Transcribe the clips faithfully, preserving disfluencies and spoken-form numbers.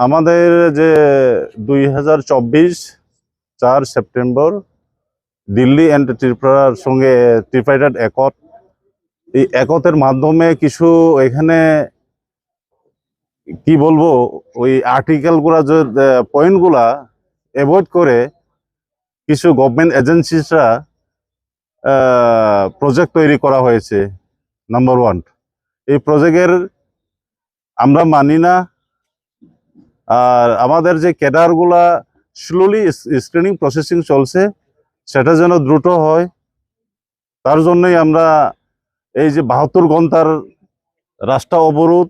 আমাদের যে দুই হাজার চব্বিশ চার সেপ্টেম্বর দিল্লি অ্যান্ড ত্রিপুরার সঙ্গে ট্রিপাইটাইট অ্যাকর্ড, এই অ্যাকর্ডের মাধ্যমে কিছু এখানে কি বলবো, ওই আর্টিকেলগুলা যে পয়েন্টগুলা অ্যাভয়েড করে কিছু গভর্নমেন্ট এজেন্সিসরা প্রজেক্ট তৈরি করা হয়েছে। নাম্বার ওয়ান, এই প্রজেক্টের আমরা মানি না। আর আমাদের যে ক্যাডারগুলা স্লোলি স্ক্রিনিং প্রসেসিং চলছে, সেটা যেন দ্রুত হয়। তার জন্যই আমরা এই যে বাহাত্তর ঘন্টার রাস্তা অবরোধ,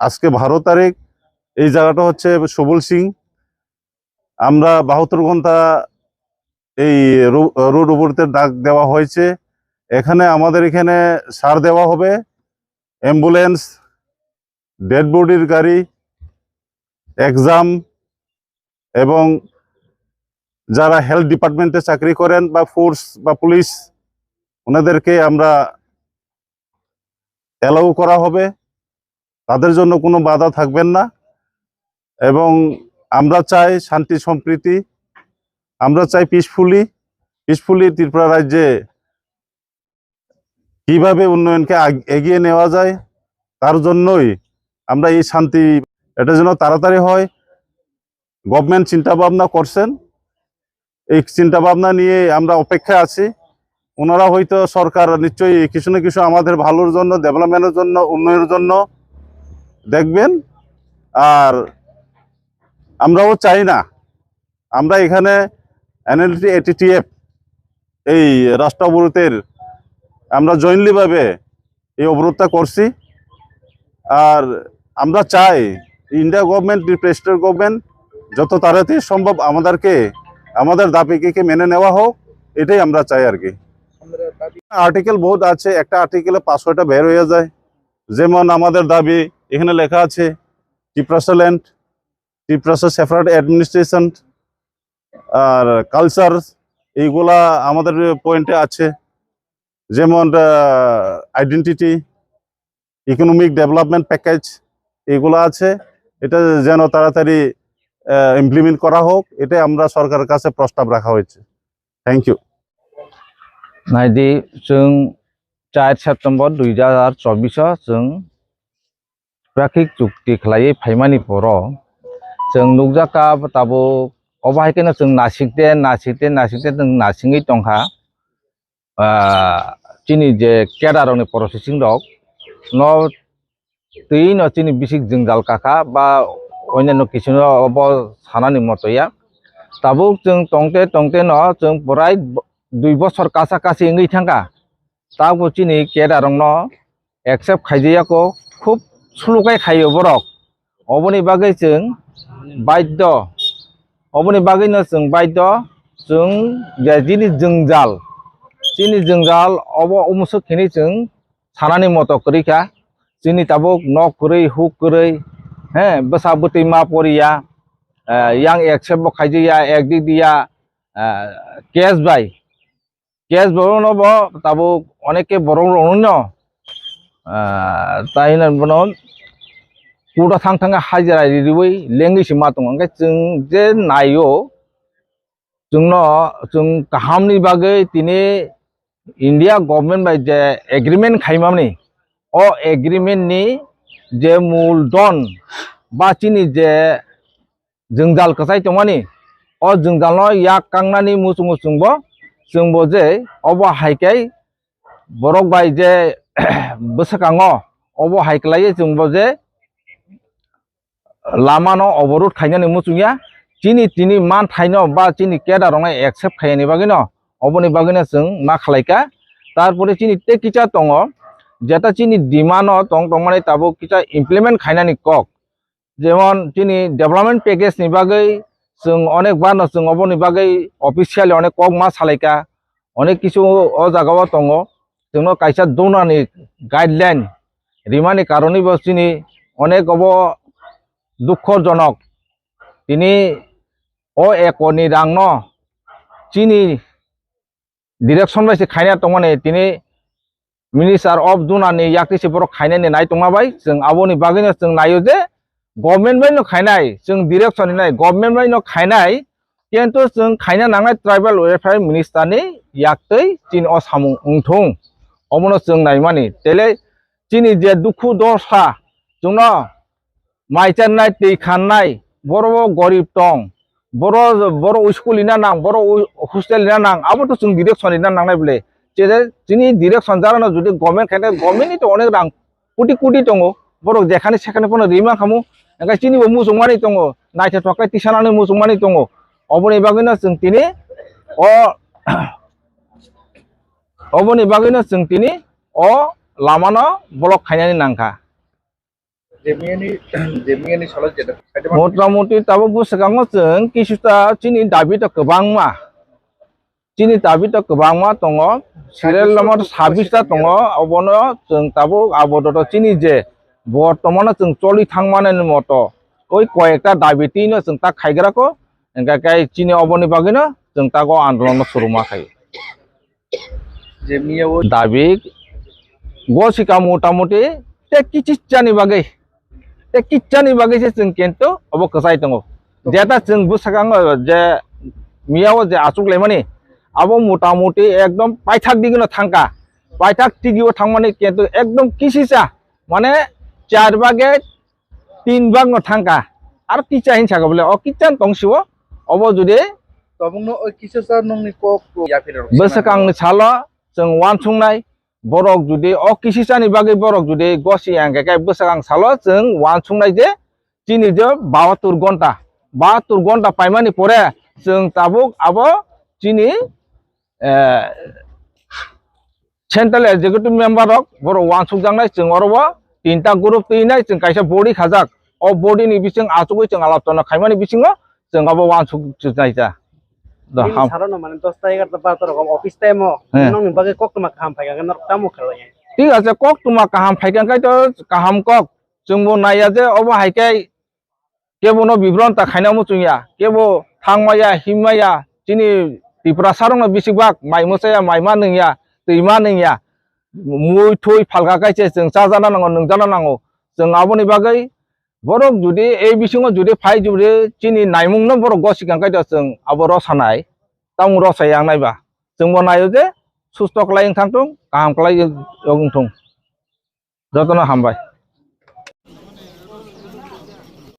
আজকে বারো তারিখ, এই জায়গাটা হচ্ছে সবল সিং। আমরা বাহাত্তর ঘন্টা এই রো-, রোড অবরোধের ডাক দেওয়া হয়েছে। এখানে আমাদের এখানে সার দেওয়া হবে, অ্যাম্বুলেন্স, ডেড বডির গাড়ি, এক্সাম এবং যারা হেলথ ডিপার্টমেন্টে চাকরি করেন বা ফোর্স বা পুলিশ, ওনাদেরকে আমরা অ্যালাউ করা হবে, তাদের জন্য কোনো বাধা থাকবেন না। এবং আমরা চাই শান্তি সম্প্রীতি, আমরা চাই পিসফুলি, পিসফুলি ত্রিপুরা রাজ্যে কিভাবে উন্নয়নকে আগ-, এগিয়ে নেওয়া যায়, তার জন্যই আমরা এই শান্তি, এটা যেন তাড়াতাড়ি হয়। গভর্নমেন্ট চিন্তা ভাবনা করছেন, এই চিন্তা ভাবনা নিয়ে আমরা অপেক্ষায় আছি। ওনারা হয়তো, সরকার নিশ্চয়ই কিছু না কিছু আমাদের ভালোর জন্য, ডেভেলপমেন্টের জন্য, উন্নয়নের জন্য দেখবেন। আর আমরাও চাই না, আমরা এখানে এনএলটি এটিটিএফ এই রাস্তা অবরোধের আমরা জয়েন্টলি ভাবে এই অবরোধটা করছি। আর আমরা চাই India government, Tripura state government যত তাড়াতাড়ি সম্ভব আমাদেরকে, আমাদের দাবিকে মেনে নেওয়া হোক, এটাই আমরা চাই আর কি। আর্টিকেল বহুত আছে, একটা আর্টিকেলে পাঁচ ছয়টা বের হয়ে যায়। যেমন আমাদের দাবি এখানে লেখা আছে টিপ্রাসা ল্যান্ড, টিপ্রাসা সেপারেট অ্যাডমিনিস্ট্রেশন, আর কালচার, এইগুলা আমাদের পয়েন্টে আছে। যেমন আইডেন্টিটি, ইকোনমিক ডেভেলপমেন্ট প্যাকেজ, এইগুলো আছে। এটা যেন তাড়াতাড়ি ইমপ্লিমেন্ট করা হোক, এটাই আমরা সরকারের কাছে প্রস্তাব রাখা হয়েছে। Thank you. Naidi, chwng char September dui hazar chobbish o chwng Prakhik chukti khlaiwi phaimani poro chwng nukjakha tabuk, obo hai kheno chwng nasikde, nasikde, nasikde chwng nasingwi tongkha. Ah, chini je cadre rokni processing rok no twi no chini bisik jwngjal kakha ba onno no kisu no obo sanani moto ya. Tabuk chwng tongte tongte no chwng prai bo-, dui bosor kasa kasi wngwi thangkha. Tabuk chini cadre rok no accept khaijaya kho, khub slow khe khaio borok. Oboni bagwi chwng baidho, oboni bagwino chwng baidho, chwng je chini jwngjal, chini jwngjal obo umusuk hinwi chwng sanani moto kwrwi kha. Chini tabuk nok kwrwi, huk kwrwi, he, bwsa bwtwi ma poriya, eh, yang accept bo khaijakya, ek dik diya, eh, case bai. Case borok no bo tabuk onek khe borok rok no, ah, tai na bono court o thang thang hajira riwi lengwi se ma tongo. Hwnkhe chwng je naio, chwngno, chwng kaham ni bagwi tini India government bai je agreement khaimani, o agreement ni je mul don ba chini je jwngjal kwchai tongmani, o jwngjalno yak kangnani muchungo chwngbo, chwngbo je obo hai khe borok bai je bwswkango obo hai kwlaiwi chwngbo je lamano oborod khainani muchungya, chini tini manthaino ba chini cadre rokno accept khaiyani bagwino, oboni bagwino chwng ma khlaikha. Tarpore chini tei kisa tongo, jeta chini demand o tong tongmani tabuk kisa implement khainani kok. Jemon chini development package ni bagwi chwng onek bar no chwng oboni bagwi officially onek kok ma salaikha, onek kisu o jaga o tongo, chwngno kaisa donani guideline rimani karoni bo chini onek obo dukhojonok. Tini o ekoni rangno chini direction bai se khaina tongmani tini Minister of Duna ni yakti se borok khainani nai tongma bai, chwng aboni bagwino chwng naio je government bai no khainai, chwng direction rinai government bai no khainai, kintu chwng khaina nangnai tribal welfare minister ni yaktwi chini o samung wngthung, omono chwng naimani. Tele chini je dukhu dosa chwngno mai channai, twi khannai, boro o gorib tong, boro, boro school ina nang, boro u-, hostel ina nang, abo to chwng direction ina nangnai bole. Chede chini direction jarano jodi government khaina, government ni to onek rang koti koti tongo, borok jekhani sekhani phano rima khamu, hwnkhe chini bo muchungmani tongo, naithotok khe tisanani muchungmani tongo. Oboni bagwino chwng tini o, oboni bagwino chwng tini o lamano block khainani nangkha. Je miyani, je miyani salo je da, kaisa ma- Motamoti tabuk bwswkango chwng kisuta chini dabi to kwbangma. Chini dabi to kwbangma tongo. Serial number sabbish ta tongo. Obono chwng tabuk abo to chini je bortomano chwng choli thangmani moto. Oi koyekta dabi twi no chwng ta khaigra kho. Hwnkhe khe chini oboni bagwino chwng tago andolon no suruma khai. Je miya o dabi gosika motamoti te kichichani bagwi, te kichani bagwi se chwng kento obo kwchai tongo. Jeta chwng bwskango je miya o je achuk laimani, abo motamoti ekdom paithak digino thangka, paithak tigi o thangmani kento ekdom kisisa, mane char bage tin bag no thangka, aro kicha hin saka bole, o kicha tong siwo, obo jodi tobongno o kisa sa nongni kok yaphi rok bwswkangni salo chwng wansuknai, borok jodi o kisisani bagwi borok jodi gosi yang khe, khe bwswkang salo chwng wansuknai je chini je bahattur gonta, bahattur gonta paimani pore chwng tabuk abo chini, eh, Central Executive Member rok borok wansukjaknai, chwng oro o tinta group twinai, chwng kaisa body khajak. O body ni bising achugwi chwng alap chana khaimani bisingo chwng abo wansukjaknai ta. Da Bini ham. Salo no mane dosta egarta barta rok office time o. He. Nokni bagwi koktwma kaham phaikha khe norok tamo khlai? Thik ase, koktwma kaham phaikha khe to kaham kok. Chwngbo naiya je obo hai khe kebono bibron ta khaina muchungya, kebo thangmaya, himmaya, chini Tiprasa rokno bisik bak mai mwchaya, mai ma nungya, twi ma nungya, mui thui phalka kaisa chwng chajana nango, nungjana nango. Chwng aboni bagwi borok jodi ei bisingo jodi phai jodi chini naimungno borok gosikang kaitor chwng abo rosanai, tamung rosai yang naiba. Chwngbo naio je susto kwlai wng thangthung, kaham kwlai wng thung. Jotono hambai.